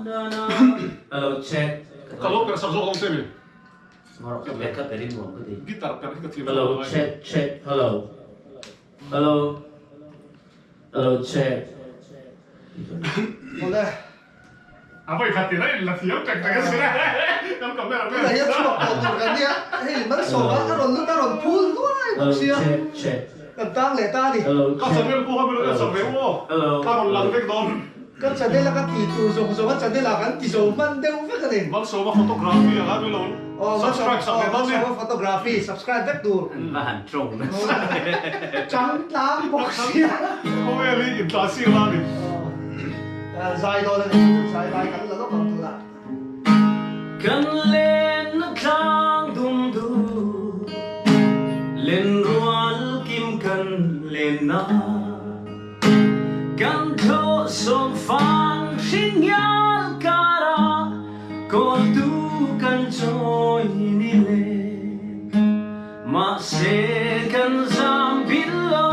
na na Hello check Ka lo perh sak zawk dawn che mi. Ka pe ka pe ri nuam ka ti. Guitar perh hi ka thiam Hello check check hello hello hello check. Awle. A vawi khat tir a in la thiam tek tek a sin a kan camera man. Tunah hian chhuak tawh tur kan nia hei Malsawma a rawn lut a rawn phul hluai bawk sia kan tang leh ta a ni. Ka channel pawh kha min rawn en sak ve u aw ka rawn lang vek dawn. Ka channel a ka tih tur zawng zawng a channel ah kan ti zo hman deuh vek a ni. Malsawma photography ah khan min lo subscribe sak ve dawn nia. Malsawma photography subscribe vek tur. An va han tawng nasa. Chang tlang bawk sia. Khawvel hi intlan sir la a ni. Zai dawn a ni chu zai lai kan la lawk ang tunah. Kan lenna tlang dum duh len rual kim kan lenna kan thlawh sawm fang hring ngial karah kawltu kan chawi ni le Mahse kan zam bil lo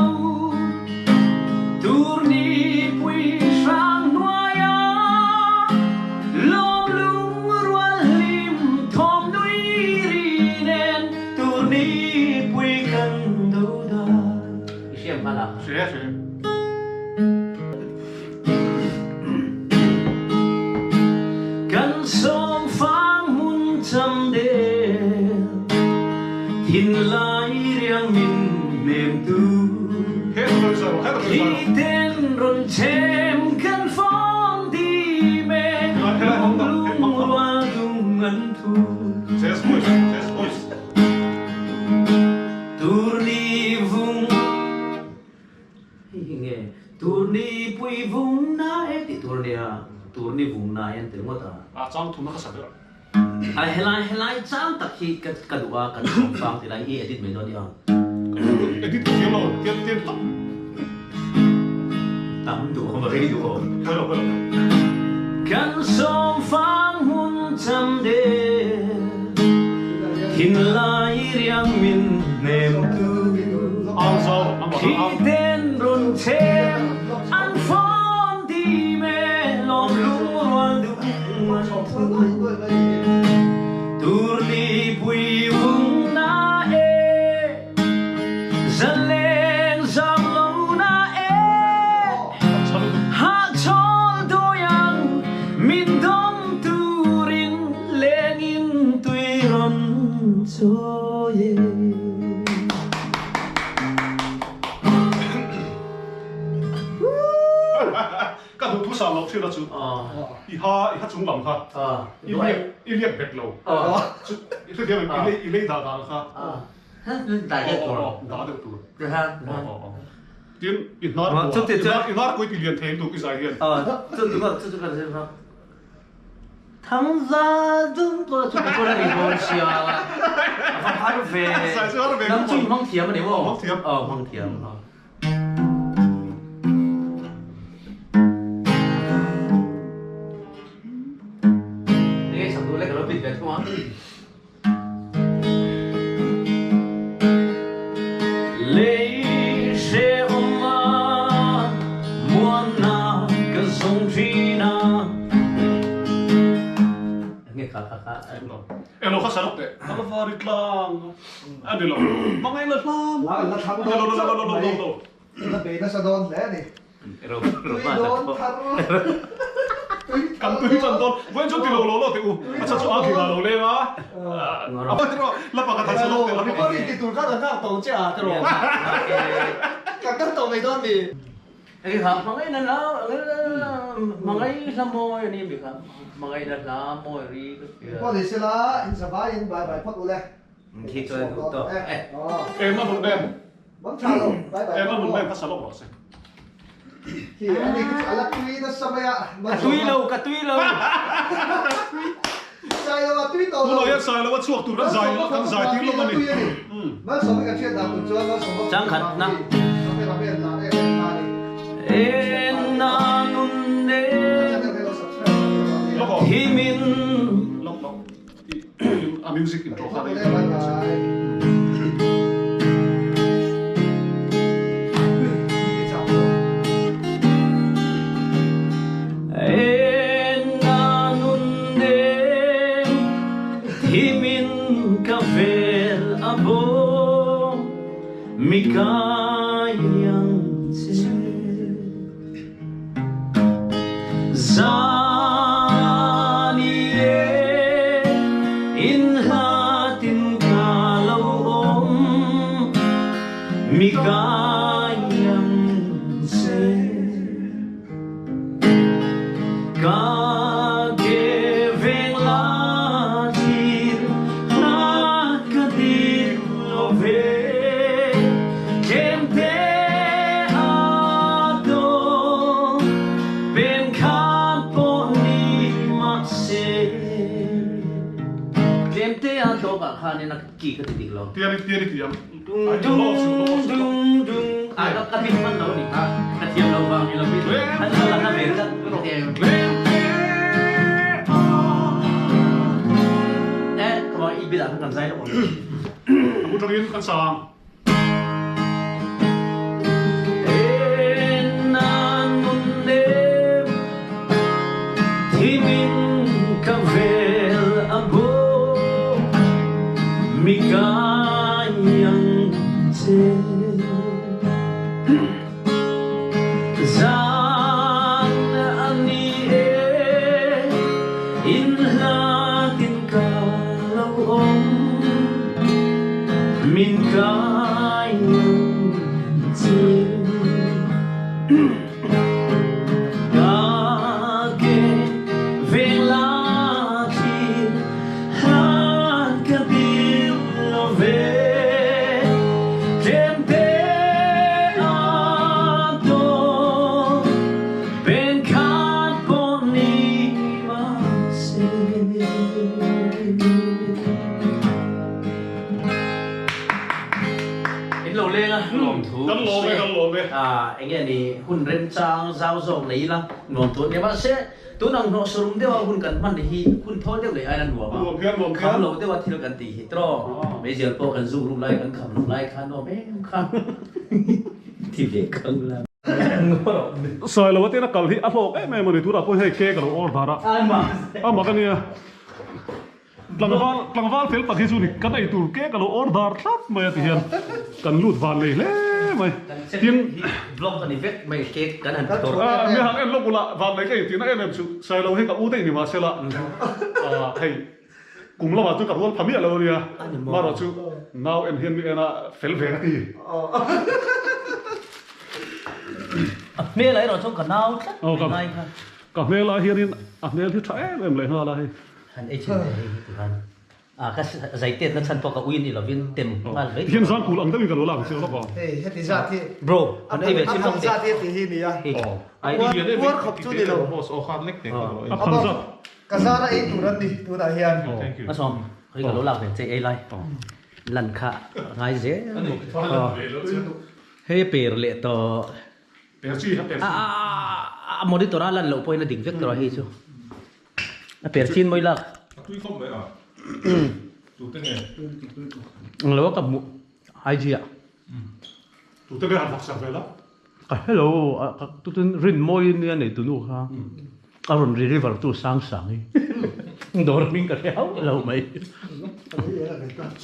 tur nipui hrang hnuaia lawm lung rual hlim thawm nui ri nen tur nipui kan do dan. I hriam hman a? Hre hre. Kan sawmfang hmun cham del thinlai riang min hnemtu Thli ten rawn chhem kan fawng dim e Lung lung rual dung an thu Tur ni vung Hei hi nge Turni pui vung na e tih tur a nia, Turni vung na hian tel ngawt a. A chang thumna ka sa ber. A helai helai chang tak hi ka ka duh a, kan chhawm fang ti lai i edit mai dawn nia. Edit ka thiam lo, tian tian tawp. Tam duh awm a rei duh awm. Hawi lo hawi lo. Kan sawm fang hmun cham der thinlai riang min hnem tu. Khi ten rawn chhem an fawn dim e lawm lungrual dung an thu. Tur nipui vung na e zaleng zam lo na e hahchawl dawi ang min dawm turin lengin tui rawn chawi e. Ka duh thu sah loh thil a chu i ha i ha chung lam kha i liak i liak bet lo chu i hrethiam em i lei i lei dah dan kha dah deuh tur tin i hnar i hnar pawh i ti lian thei lutuk i zai hian. Thangza dum pawh chu ka la ri dawn sia, a va har ve. Nang chu i hmang thiam a ni maw? Hmang thiam. Aw hmang thiam. Enge sak duh le ka lo bit ve thung a. Lei hrehawm a muanna ka zawng thin a. Nge kha kha kha. Elo kha salok teh. Ka la vari tlang a ni lo. Hmangaih la hlam. La la thlang dawn chauh mai. La bei nasa dawn hle a ni. Tui dawn thar. Kan tui chan dawn. Vawiin chu ti lo lo lo teh u. A chhan chu a khi nga lo leng a. La pakhat han salok teh. Recording ti tur khan a nghak tawh che a tiraw. Kan kal tawh mai dawn mi. Hei kha hmangaih na hla hmangaih hla mawi a ni mi kha hmangaih na hla mawi ri ka hria. Pawh ni sela in zavai in bai bai phawt ule. Khi chuan duh tawk e. Engmah hmun em? Bang tha lo, bai bai. Engmah hmun em kha salok rawh se. Khi ani khi chu ala tui nasa mai a. Ka tui lo, ka tui lo. Sai lo a tui tawh lo. Tunah hian sai lo a chhuak tur kan zai kan zai tir lawm a ni. Malsawm ka thiat dan tur chuan Malsawm a Chang khat na. En na nun ne hi min Lok lok. A music intro kha dei. En na Mi kai ang che Zan i e in hlatin ka lo awm Mi kai ang che Ka ke veng la thlir hlat ka dil lo ve Tlemte a dawng pen khat pawh ni mahse Tlemte a dawng ah khanin a ki ka ti dik lo. Tian i tian i ti ang. Dung dung dung dung a ka ka tin hman lo ni kha ka thiam lo vang ni lovin an lo la na ve tlat eh come on i bil ah khan kan zai lo Abu tangin kan sang. En nan mun nem thimin ka vel a bo mi kai ang che Zan ani e in hlatin ka lo awm min kai ang che Ka ke veng la thlir hlat ka dil lo ve Tlemte a dawng pen khat pawh ni mahse. In lo leng a lawmthu Kan lawm e, kan lawm e. Enge ni hun remchang zau zawk nei ila nuam tur nia mahse tun ang hnawh surum deuha hun kan hman hi hun thawl deuh leh aiin a nuam a, Nuam hian nuam kham hian. lo deuha thil kan tih hi tiraw meizial pawh kan zuk ruk lai kan kham loh lai kha nuam em kha ti ve khang la. Sailo atin a kal hi a hlawk em em a ni tunah pawh hei cake a lo order a, a mak a nia. Tlangval tlangval fel tak hi chu ni kan ei tur cake a lo order thlap mai a ti hian kan lut van nei hle mai. Tin blog a ni vek mai cake kan han ti tawh. Mi han en lawk ula van nei ka ei tihna em em chu Sailo hi ka u daih ni mahsela hei kum lamah chuan ka rual pha miah lo a nia marawh chu nau en hian mi en a fel ve ka ti. A hmel ah erawh chuan ka nau tlat mai ngai kha. Ka hmel ah hianin a hmel hi tha em em leh nghal a hei. Han ei chin teh hei hi ti khan a ka zai tet na chhan pawh ka ui ni lovin tem nghal vei Hian zan kul ang deuhin ka lo la ang chiang lawk aw. Hei heti zat hi Bro han ei ve chin lawk a teh. zat hi ti hi nia. Ai Puar khawp chu ni lo. A phal zat. Ka zara ei tur an ni tunah hian. A sawm hei ka lo lak ve che ei lai lan kha ngai zel. Hei per leh tawh. Per chi ha per chi. A monitor a lan loh pawhin a dik vek tawh a hei chu. A per chin mawi lak. A tui khawp mai a. Tute nge? Ang lo a ka hmuh IG ah. Tute nge han hlak sak ve la? Ka hello ka tutun rin mawi nia nei tunu kha a rawn ri river tu sang sang hi. Dawr hming ka hre hauh lo mai.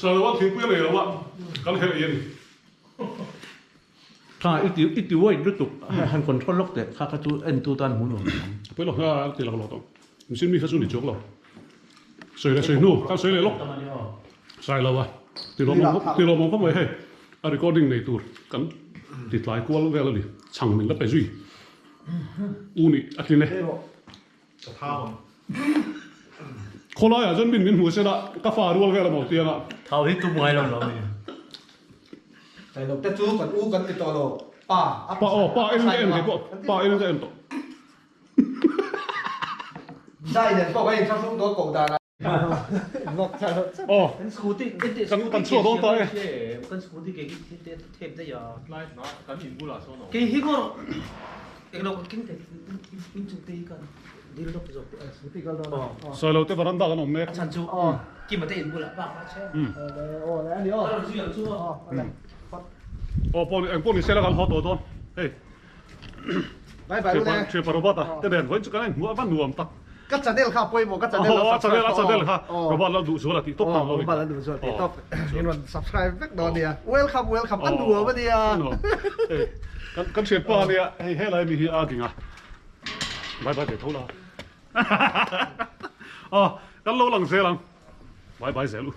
Sawi lo a thingpui a nei lo a kan herh ei a ni. Tha i ti i ti wait lutuk han control lawk teh kha kha chu en tu tan hmu nuam ang. Pawih lawk hna a ti lak lawk tawh. Mihring mi kha chu ni chuak lo. Sawi leh sawi hnu kan sawi leh lawk. Sai lo a ti lawm awm ti lawm awm khawp mai hei a recording nei tur kan ti tlai kual vel a ni. Chhang min la pe zui. U nih a tlin e. Ka thau ang. Khawlai ah chuan min min hmu sela ka fa rual vel a maw tiang a. Thau hi tum ngai lo lo mi. Kai lo te chu kan u kan ti tawh lo pa a Pa aw pa en ka en kei pawh pa en ka en tawh. Zai nen pawh ka inthlahrung dawn koh dan ah. Aw Kan scooty kan kan chhuak dawn ta e. Kan scooty ke hi thep daih a. Tlai hna kan in bulah sawn a awm. Kei hi ngawr Englo ka keng thei in chung te hi kan dil lawk zawk teh a. Scooty kal dawn a. Sawi lo te veranda kan awm mek. A chhan chu Kima te in bulah bak a che. Aw le ani aw. Ka rawn zui ang chu aw. Aw pawh eng pawh ni se la kan haw tawh dawn. Hei. Bye bye u le. Thian pa Robert a te nen vawiin chu kan inhmuh a va nuam tak. Ka channel kha pawimawh ka channel lo subscribe a channel kha Robert Lal duh zual a tih tawp ta Robert Lal duh zual tih tawp in rawn subscribe vek dawn nia welcome welcome a nuam a nia kan kan thian pa ania hei helai mi hi a ginga bye bye ve tho la aw kan lo lang zel ang bye bye zel u.